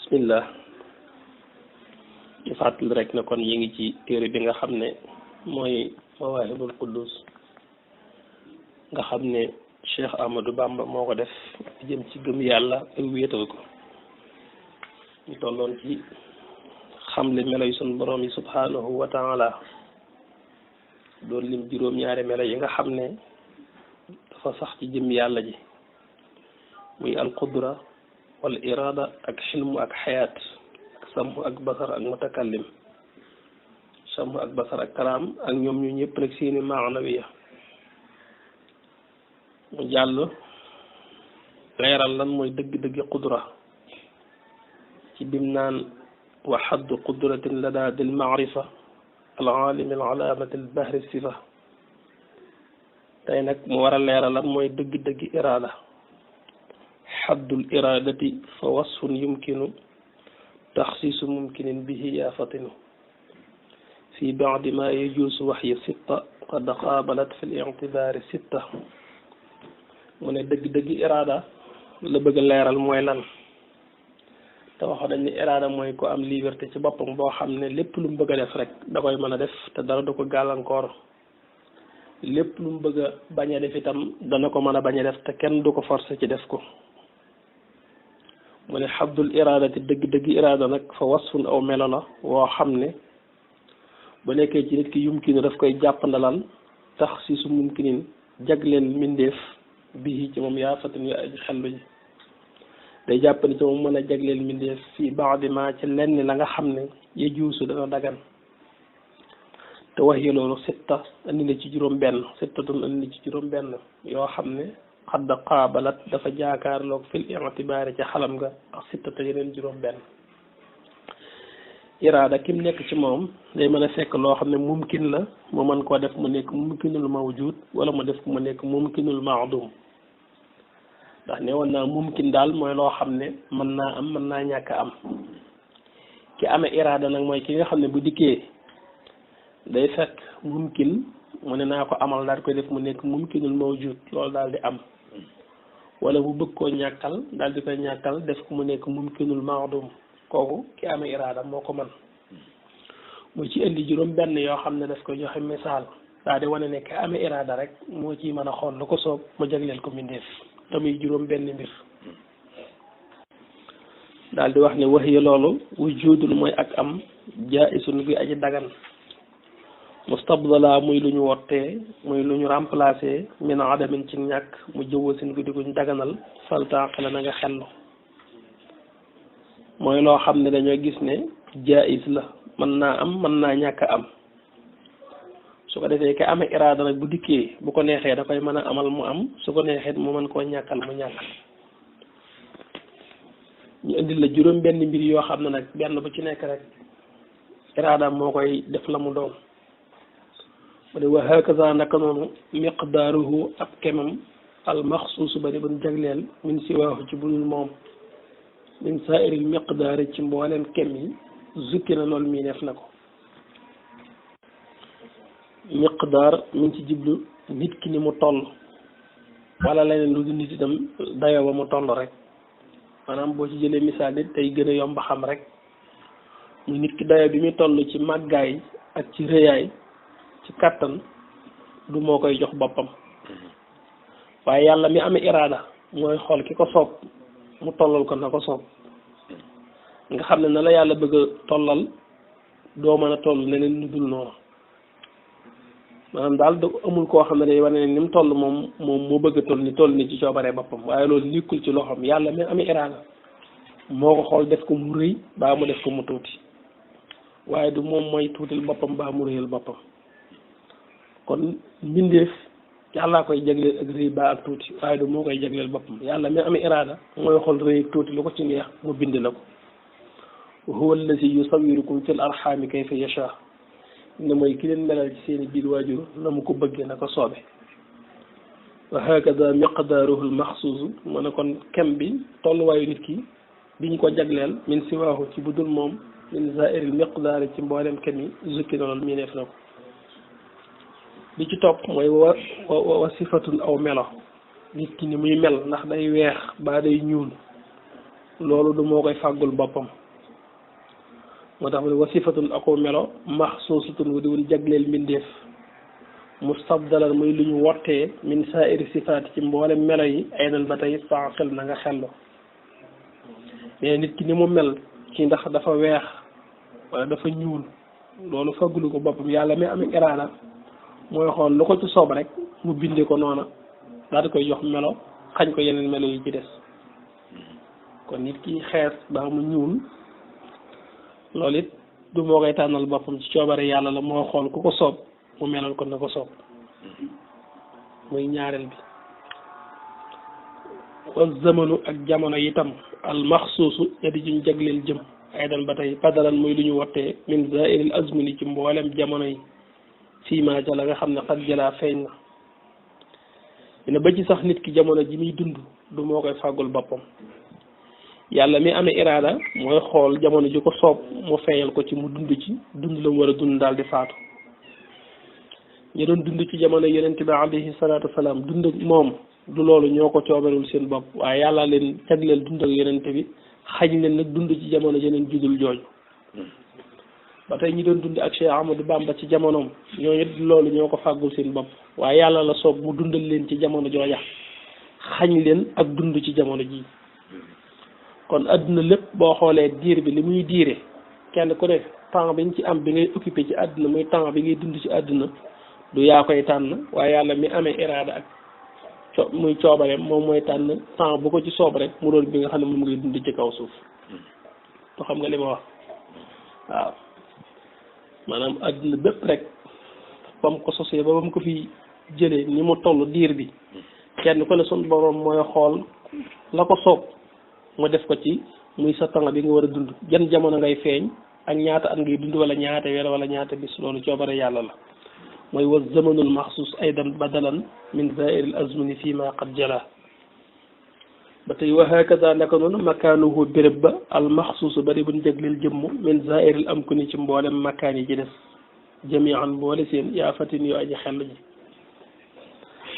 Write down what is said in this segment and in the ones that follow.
bismillah ñu fàttali rek ne kon yi ngi ci téere bi nga xam ne mooy mawaahibul quddus nga xam ne Cheikh Ahmadou Bamba moo ko def jëm ci gëm yàlla ak wéetal ko ñu tolloon ci xamle melo yi sunu borom yi subhanahu wa taala doon lim juróom-ñaari melo yi nga xam ne dafa sax ci jëm yàlla ji muy alqudra wal irada ak xilmu ak xayaat ak samhu ak basar ak mutakallim samhu ak basar ak kalaam ak ñoom ñu ñëpp nag seeni maanawiya mu jàll leeral lan mooy dëgg-dëggi qudra ci bim naan wa xaddu qudratin lada dil maarifa al aalimi al alaamati al bahri sifa tey nag mu war a leeral lan mooy dëgg-dëggi irada xaddul iradati fa wasfun yumkinu taxsiisu mumkinin bihi yaa fatinu fi baadi ma yajuusu waxyi sitta qad qaabalat fi l-i'tibaari sitta mu ne dëgg-dëgg irada la bëgg a leeral mooy lan te waxoon nañ ni irada mooy ko am liberté ci boppam boo xam ne lépp lu mu bëgg a def rek da koy mën a def te dara du ko gàllankoor lépp lu mu bëgg a bañ a def itam dana ko mën a bañ a def te kenn du ko forcer ci def ko mu ne xabdul iradati dëgg-dëgg irada nag fa wasfun aw melo la woo xam ne bu nekkee ci nit ki yumkinu daf koy jàppandalal tax si su mumkinin jagleel mbindeef bii ci moom yaa fatin yu aji xellu ji day jàpp ni ci moom mën a jagleel mbindeef fii baadi ma ci lenn la nga xam ne ye juusu dana dagan te wax yi loolu sitta andi na ci juróom benn sittatun andi na ci juróom benn yoo xam ne xadd qaabalat dafa jaakaarloog fil i'tibaari ci xalam nga ak sittata yeneen juróom benn iraada kim nekk ci moom day mën a fekk loo xam ne mumkin la mu mën koo def mu nekk mumkinul mawjud wala mu def ko mu nekk mumkinul maadum ndax ne woon naa mumkin daal mooy loo xam ne mën naa am mën naa ñàkk a am ki amee iraada nag mooy ki nga xam ne bu dikkee day fekk mumkin mu ne naa ko amal daal koy def mu nekk mumkinul mawjud loolu daal di am wala bu bëgg koo ñàkkal daal di koy ñàkkal def ko mu nekk mumkinul maadum kooku ki amee iraada moo ko mën mu ci indi juróom benn yoo xam ne daf koy joxe misaal daal di wane ne ki amee iraada rek moo ciy mën a xool lu ko soob mu jagleel ko mbindeef te muy juróom benn mbir daal di wax ne wax yi loolu wujudul mooy ak am jaisun gi aji dagan mustabdala muy lu ñu wottee muy lu ñu remplacé min adamin ci ñàkk mu jëwasin gu di guñ daganal faltaqala na nga xellu mooy loo xam ne dañoo gis ne jaayis la mën naa am mën naa ñàkk a am su ko defee ka amee iraada nag bu dikkee bu ko neexee da koy mën a amal mu am su ko neexee mu mën koo ñàkkal mu ñàkkal ñu indil la juróom benn mbir yoo xam ne nag benn bu ci nekk rek iraada moo koy def la mu doon mu ne wa hakaza naka noonu miqdaaruhu ab kemam al maxsuus ba di buñ jagleel min siwaahu ci budul moom min saairil miqdaari ci mbooleem kem yi zukki na loolu mii def na ko miqdaar mi ngi ci jiblu nit ki ni mu toll wala leneen lu dul nit itam dayoo ba mu toll rek maanaam boo ci jëlee misaal nit tey gën a yomb xam rek mu nit ki dayoo bi muy toll ci màggaay ak ci rëyaay ci kàttan du moo koy jox boppam waaye yàlla mi amee iraada mooy xool ki ko soob mu tollal ko na ko soob nga xam ne na la yàlla bëgg a tollal doo mën a toll neneen lu dul noonu maanaam daal da amul koo xam ne day wane ne ni mu toll moom moo bëgg a toll ni ci coobaree boppam waaye loolu nekkul ci loxoom yàlla mi amee iraada moo ko xool def ko mu rëy baa mu def ko mu tuuti waaye du moom mooy tuutil boppam baa mu rëyal boppam kon mbindeef yàllaa koy jagleel ak rëy baa ak tuuti waaye du moo koy jagleel boppam yàlla mi amee iraada mooy xool rëy ak tuuti lu ko ci neex mu bind la ko huwa allazi yusawirukum fil arxaami kayfa yasha ne mooy ki leen melal ci seeni biir waajur na mu ko bëggee na ko soobe wa hakada miqdaaruhu almaxsuusu mu ne kon kem bi tolluwaayu nit ki bi ñu ko jagleel min siwaahu ci budul moom min zairil miqdaari ci mboolem kem yi zukki na loolu mii neef na ko li ci topp mooy wa sifatun aw melo nit ki ni muy mel ndax day weex baa day ñuul loolu du moo koy fàggul boppam moo tax mu ne wasifatun ako melo maxsuusatun wu di wun jagleel mbindeef mustabdalan muy lu ñu wottee min saa'iri sifaat ci mboolem melo yi ay nan ba tey faaxil na nga xellu mais nit ki ni mu mel ci ndax dafa weex wala dafa ñuul loolu faggulu ko boppam yàlla mi amee iraada mooy xool lu ko ci soob rek mu bindee ko noona daal di koy jox melo xañ ko yeneen melo yi ci des kon nit ki xees ba mu ñuul loolu it du moo koy tànnal boppam ci coobare yàlla la moo xool ku ko soob mu melal ko na ko soob muy ñaareel bi wa zamanu ak jamono itam al maxsuusu yadi juñ jagleel jëm aydan ba tey padaran muy lu ñu wottee min zairil azmini ci mboolem jamono yi fiima ja la nga xam ne xat jëlaa feeñ na dina ba ci sax nit ki jamono ji muy dund du moo koy fàggul boppam yàlla mi amee iraada mooy xool jamono ji ko soob mu feeñal ko ci mu dund ci dund la mu war a dund daal di faatu ñu doon dund ci jamono yonent bi alayhi salaatu wasalaam dund ak moom du loolu ñoo ko coobarul seen bopp waaye yàlla leen jagleel dund ak yonent bi xañ leen nag dund ci jamono jeneen judul jooju ba tey ñi doon dund ak Cheikh Ahmadou Bamba ci jamonoom ñooñu loolu ñoo ko fàggul seen bopp waaye yàlla la soob mu dundal leen ci jamono jooja xañ leen ak dund ci jamono ji kon adduna lépp boo xoolee diir bi li muy diire kenn ku ne temps bi ñu ci am bi ngay occupé ci àdduna muy temps bi ngay dund ci àdduna du yaa koy tànn waaye yàlla mi amee iraada ak muy coobareem moom mooy tànn temps bu ko ci soob rek mu doon bi nga xam ne moom ngay dund ci kaw suuf to xam nga li ma wax waaw maanaam àdduna bépp rek ba mu ko sosee ba mu ko fi jëlee ni mu toll diir bi kenn ku ne sun borom mooy xool la ko soob mu def ko ci muy sa temps bi nga war a dund jan jamono ngay feeñ ak ñaata at ngay dund wala ñaata weer wala ñaata bis loolu coobare yàlla la mooy wa zamanul maxsuus aydan badalan min zairil azmini fii ma qad jala ba tey wa hakada naka noonu makaanuhu béréb ba al maxsuus ba di buñ jagleel jëmm min zairil amkuni ci mboolem makaan yi ci des jamian mboole seen yaa fatin yoo aji xel ji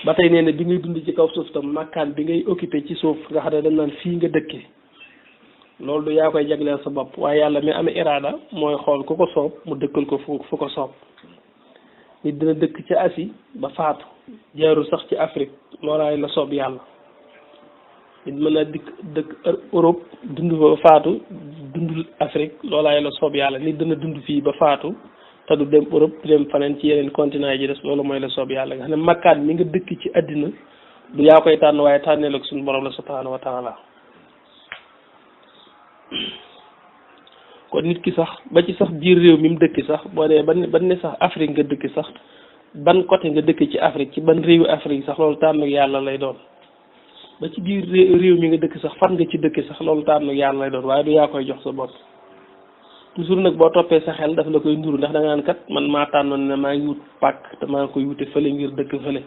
ba tey nee na bi ngay dund ci kaw suuf tam makaan bi ngay occupé ci suuf nga xam ne dañ naan fii nga dëkke loolu du yaa koy jagleel sa bopp waaye yàlla mi amee iraada mooy xool ku ko soob mu dëkkal ko fu ko soob nit dina dëkk ci Asie ba faatu jaarul sax ci Afrique loolaay la soob yàlla nit mën na dëkk Europe dund fa ba faatu dundul Afrique loolaay la soob yàlla nit dina dund fii ba faatu te du dem Europe du dem faneen ci yeneen continent yi ci des loolu mooy la soob yàlla nga xam ne makkaan mi nga dëkk ci àddina du yaa koy tànn waaye tànneel ak suñu borom la subhanahu wa taala kon nit ki sax ba ci sax biir réew mi mu dëkk sax boo dee ban ne sax Afrique nga dëkk sax ban côté nga dëkk ci Afrique ci ban réewu Afrique sax loolu tànn yàlla lay doon ba ci biir réew mi nga dëkk sax fan nga ci dëkk sax loolu tànn yàlla lay doon waaye du yaa koy jox sa bopp toujours nag boo toppee sa xel daf la koy nduru ndax da nga naan kat man maa tànnoon ne maa ngi wut pàkk te maa ngi koy wute fële ngir dëkk fële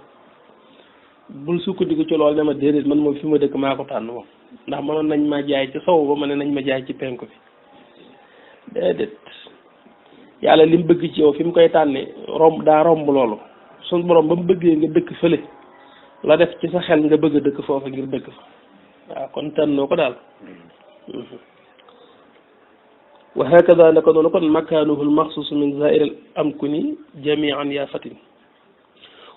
bul sukkandiku ci loolu ne ma déedéet man moom fi ma dëkk maa ko tànn moom ndax mënoon nañ ma jaay ci sow ba ma ne nañ ma jaay ci penku bi déedéet yàlla li mu bëgg ci yow fi mu koy tànnee daa romb loolu suñ borom ba mu bëggee nga dëkk fële la def ci sa xel nga bëgg a dëkk foofa ngir dëkk fa waaw kon tànnoo ko daal wa hakada naka noonu kon makaanuhu al maxsuus min zair al amkuni jamian yaa fatin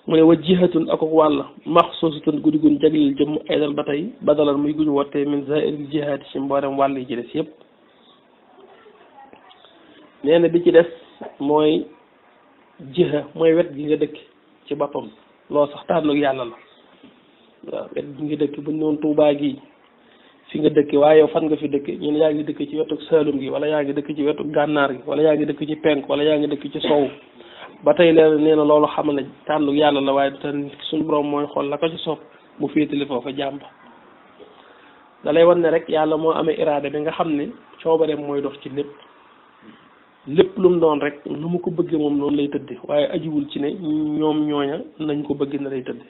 mu ne wa jihatun ak wàll maxsuusatun guddi gun jagleel jëmm aydan ba tey badalan muy guñ wottee min zair al jihaati ci mboolem wàll yi ci des yëpp nee na bi ci des mooy jiha mooy wet gi nga dëkk ci boppam loolu sax tànnu yàlla la waaw wet gi nga dëkk buñ noonu Tuubaa gi fi nga dëkk waaye yow fan nga fi dëkk ñun yaa ngi dëkk ci wetu Saalum gi wala yaa ngi dëkk ci wetu gànnaar gi wala yaa ngi dëkk ci penk wala yaa ngi dëkk ci sow ba tey leen nee na loolu xamal ne tànnu yàlla la waaye du tan suñu borom mooy xool la ko ci soob mu féetale foofa jàmba da lay wan ne rek yàlla moo amee iraada bi nga xam ne coobareem mooy dox ci lépp lu mu doon rek nu mu ko bëggee moom noonu lay tëdde waaye ajiwul ci ne ñoom ñooña nañ ko bëgg na lay tëdde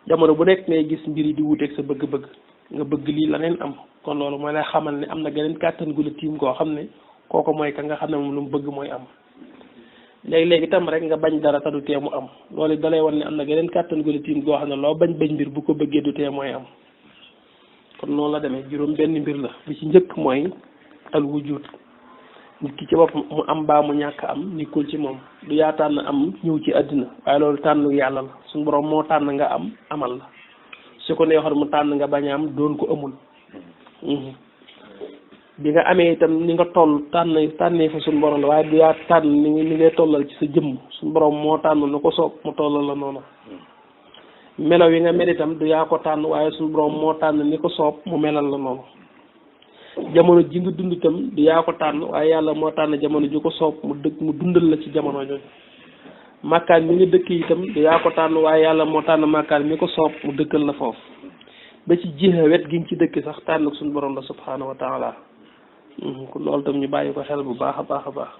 jamono bu nekk ngay gis mbir yi di wuteeg sa bëgg-bëgg nga bëgg lii la neen am kon loolu mooy lay xamal ne am na geneen kàttan gu la tiim koo xam ne kooku mooy ka nga xam ne moom lu mu bëgg mooy am léegi-léegi tam rek nga bañ dara te du tee mu am loolu dalay wan ne am na geneen kàttan gu la tiim goo xam ne loo bañ mbir bu ko bëggee du tee mooy am kon noonu la demee juróom benn mbir la bi ci njëkk mooy al wujud nit ki ci boppam mu am baa mu ñàkk am nekkul ci moom du yaa tànn am ñëw ci àddina waaye loolu tànn yàlla la suñu borom moo tànn nga am amal la su ko neexoon mu tànn nga bañ a am doon ko amul bi nga amee itam ni nga toll tànnee fa suñu borom la waaye du yaa tànn ni ngay tollal ci sa jëmm suñu borom moo tànn nu ko soob mu tollal la noonu melaw yi nga mel itam du yaa ko tànn waaye suñu borom moo tànn ni ko soob mu melal la noonu jamono ji nga dund itam du yaa ko tànn waaye yàlla moo tànn jamono ji ko soob mu dundal la ci jamono jooju màkkaan mi nga dëkk itam du yaa ko tànn waaye yàlla moo tànn màkkaan mi ko soob mu dëkkal la foofu ba ci jiha wet gi nga ci dëkk sax tànn suñu borom la subhaanahu wa taala kon loolu tam ñu bàyyi ko xel bu baax a baax a baax